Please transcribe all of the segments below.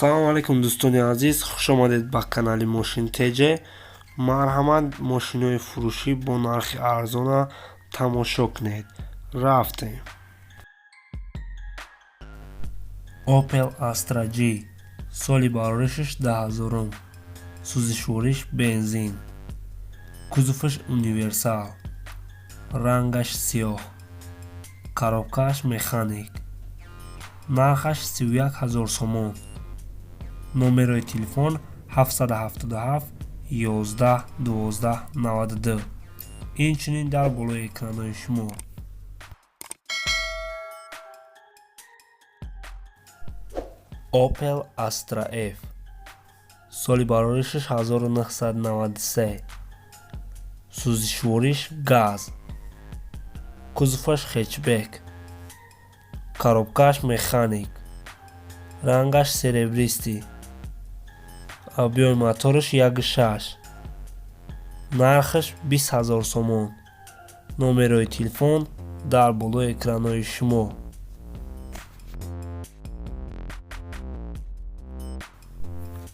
Салому алайкум, дӯстони азиз, хуш омадед ба канали Мошин ТЖ. Марҳамат, мошинои фурӯшӣ бо нархи арзона тамошо кунед. Рафтем. Opel Astra G, соли бароришаш 2000-ум, сӯзишвориш бензин, кузоваш универсал, рангаш сиёҳ, коробкааш механик, нархаш 31 ҳазор сомон. Номерои телефон 777 11 12 92, инчунин дар болои экранҳои шумо. Opel Astra F, соли бароришаш 1993, сӯзишвориш газ, кузоваш хетчбек, коробкааш механик, рангаш серебристый, объёми мотораш 1,6, нархаш 20 ҳазор сомон. Номерои телефон дар болои экранҳои шумо.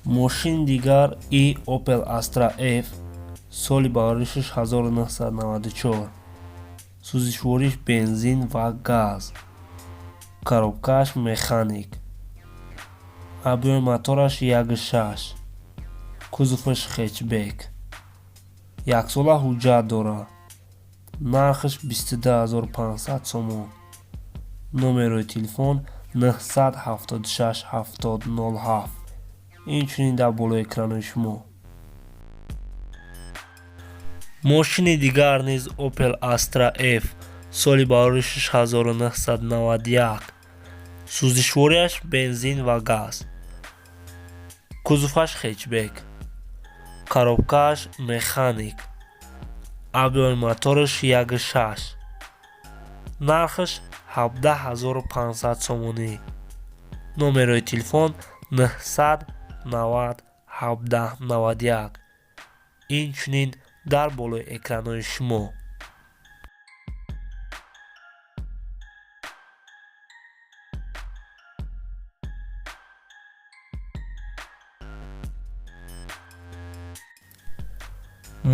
Мошини дигар и Opel Astra F, соли бароришаш 1994, сӯзишвориш бензин ва газ, коробкааш механик, объёми мотораш 1,6, кузоваш хетчбек, яксола ҳуҷҷат дорад, нархаш 22 500 сомон. Номерои телефон 976 70 07, инчунин дар болои экранҳои шумо. Мошини дигар низ Opel Astra F, соли бароришаш 1991, сӯзишвориаш бензин ва газ, кузоваш хетчбек, коробкааш механик, объёми мотораш 1,6, нархаш 17 500 сомонӣ. Номерои телефон 990 17 91, инчунин дар болои экранҳои шумо.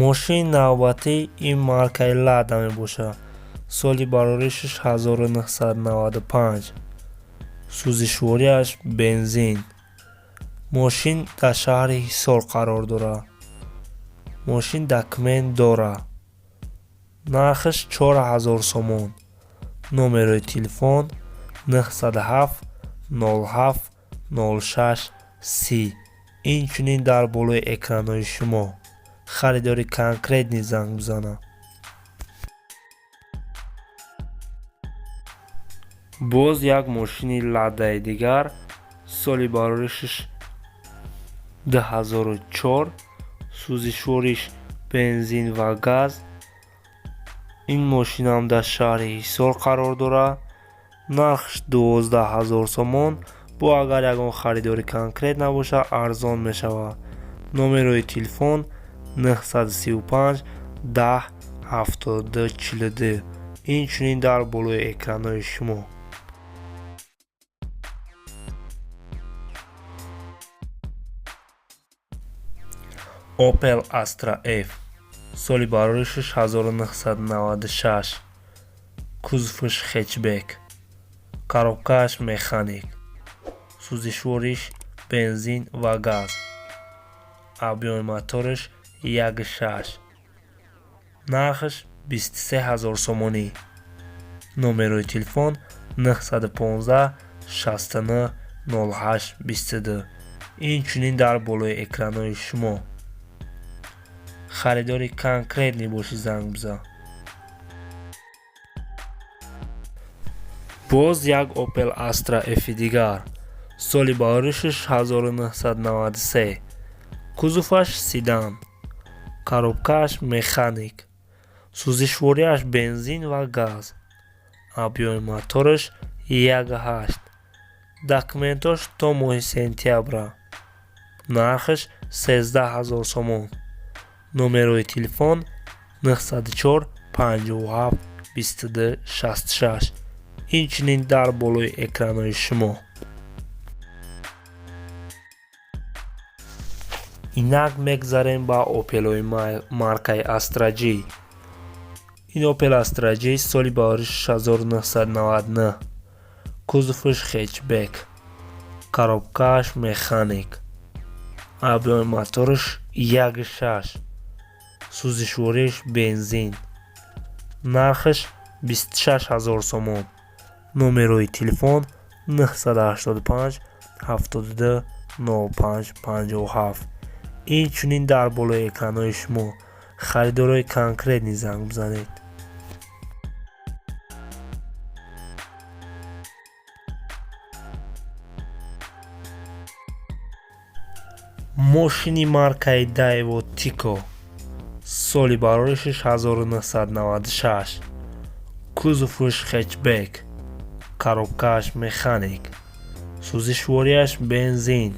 Мошини навбатӣ ин маркаи Лада мебошад. Соли бароришаш 1995, сӯзишвориаш бензин. Мошин дар шаҳри Ҳисор қарор дорад. Мошин документ дорад. Нархаш 4000 сомон. Номерои телефон 907 07 06 30, инчунин дар болои экранҳои шумо. Харидори конкретный занг бизанад. Боз як мошини Ладаи дигар, соли бароришаш 2004, сӯзишвориш бензин ва газ. Ин мошинам дар шаҳри Ҳисор қарор дорад. Нархаш 12 000 сомон. Бо агар ягон харидори конкрет набошад, арзон мешавад. Номерои телефон 935 10 72 42, инчунин дар болои экранҳои шумо. Opel Astra F, соли бароришаш 1996, кузоваш хетчбек, коробкааш механик, сӯзишвориш бензин ва газ, объёми мотораш 1,6, нархаш 23 000 сомонӣ. Номерои телефон 915 69 08 22, инчунин дар болои экранҳои шумо. Харидори конкретный бошӣ, занг бизан. Боз як Opel Astra F дигар, соли бароришаш 1993, кузоваш седан, коробкааш механик, сӯзишвориаш бензин ва газ, объёми мотораш 1,8, документош то моҳи сентябра, нархаш 13 000 сомон. Номерои телефон 904 57 22 66, инчунин дар болои экранҳои шумо. Инак мегзарем ба Опелои маркаи Astra J. Ин Opel Astra J соли баҳори 1999, кузоваш хэтчбек, коробкааш механик, объёми мотораш 1,6, сӯзишвориш бензин, нархаш 26 ҳазор сомон. Номерои телефон 985 72 05 57. Инчунин дар болои экранҳои шумо. Харидорои конкретный занг бизанед. Мошини маркаи Daewoo Tico, соли бароришаш 1996, кузоваш хэтчбек, коробкааш механик, сӯзишвориаш бензин,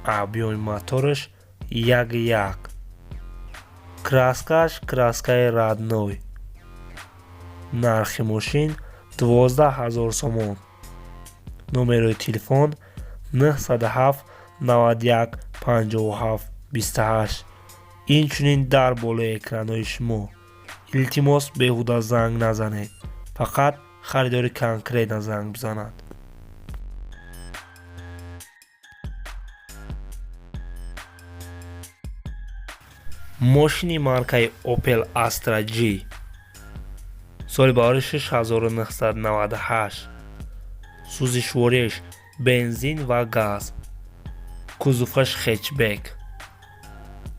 объёми мотораш 1,1, краскааш краскаи родной. Нархи мошин 12 ҳазор сомон. Номерои телефон 907 91 57 28. Инчунин дар болои экранҳои шумо. Илтимос, беҳуда занг назанед, фақат харидори конкретно занг бизанад. Мошини маркаи Opel Astra G, соли баҳори 1998, сӯзишвориш бензин ва газ, кузоваш хэтчбек,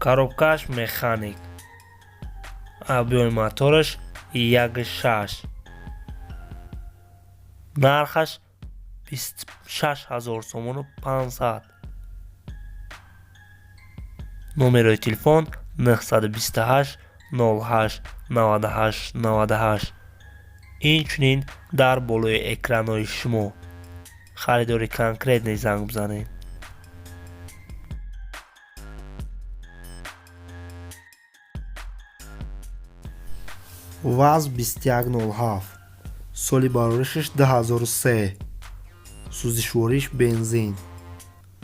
коробкааш механик, объёми мотораш 1,6, нархаш 26 ҳазор сомону 500. Номерои телефон 928 08 98 98. Инчунин дар болои экранҳои шумо. Харидори конкретный занг бизанед. ВАЗ 2107, соли бароришаш 2003, сӯзишвориш бензин,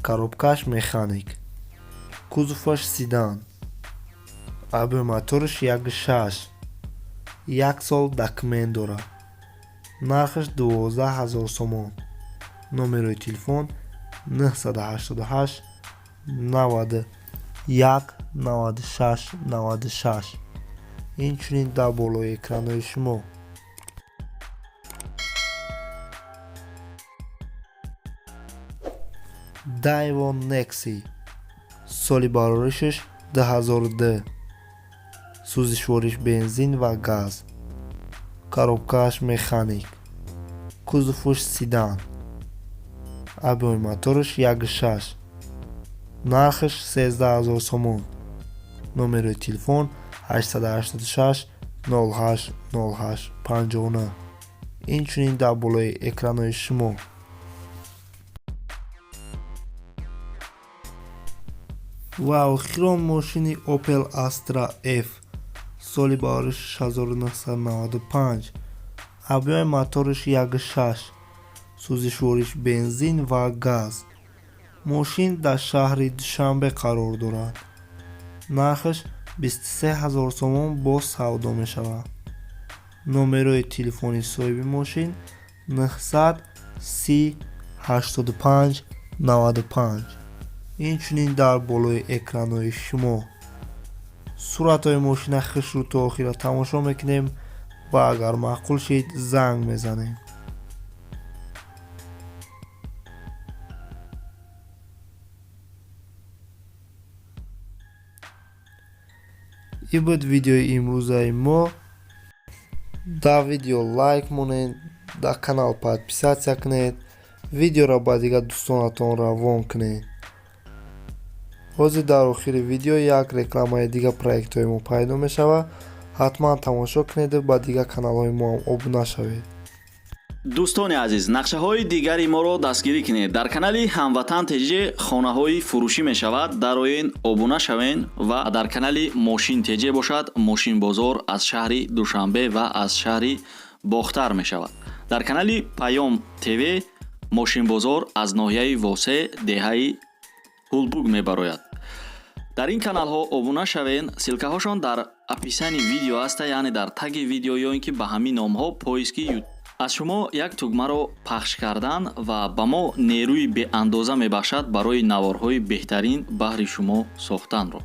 коробкааш механик, кузоваш седан, объёми мотораш 1,6, як сол документ дорад. Нархаш 12 ҳазор сомон. Номерои телефон 988 91 96 96. Инчунин дар болои экранҳои шумо. Daewoo Nexia, соли бароришаш 2002, сӯзишвориш бензин ва газ, коробкааш механик, кузоваш седан, объёми мотораш 1,6, нархаш 13 ҳазор сомон. Номерои телефон 886 08 08 59. Инчунин дар болои экранҳои шумо. Ва охирон мошини Opel Astra F, соли баҳориш 1995, объёми мотораш 1,6, сӯзишвориш бензин ва газ. Мошин дар шаҳри Душанбе қарор дорад. Нархаш 23 ҳазор сомон боз савдо мешавад. Номерои телефони соҳиби мошин 930 85 95. Инчунин дар болои экранҳои шумо. Суратҳои мошина хушрӯ то охира тамошо мекунем ва агар маъқул шид, занг мезанем. Ин буд видеои имрӯзаи мо. Дар видео лайк монед, дар канал подписаться кунед, видеоро ба дигар дӯстонатон равон кунед. Ҳозир дар охири видео як рекламаи дигар проектҳои мо пайдо мешавад. Ҳатман тамошо кунеду ба дигар каналҳои мо ҳам обуна шавед. Дӯстони азиз, нақшаҳои дигари моро дастгирӣ кунед. Дар канали Ҳамватан ТЖ хонаҳои фурӯшӣ мешавад, дароен, обуна шавен. Ва дар канали Мошин ТЖ бошад, мошинбозор аз шаҳри Душанбе ва аз шаҳри Бохтар мешавад. Дар канали Паём ТВ мошинбозор аз ноҳияи Восе, деҳаи Ҳулбуг мебарояд. Дар ин каналҳо обуна шавен, ссылкаҳошон дар описании видео аста, яъне дар таги видео ё ин ки ба ҳамин номҳо поиски. Аз шумо як тугмаро пахш кардан ва ба мо нерӯи беандоза мебахшад барои наворҳои беҳтарин баҳри шумо сохтанро.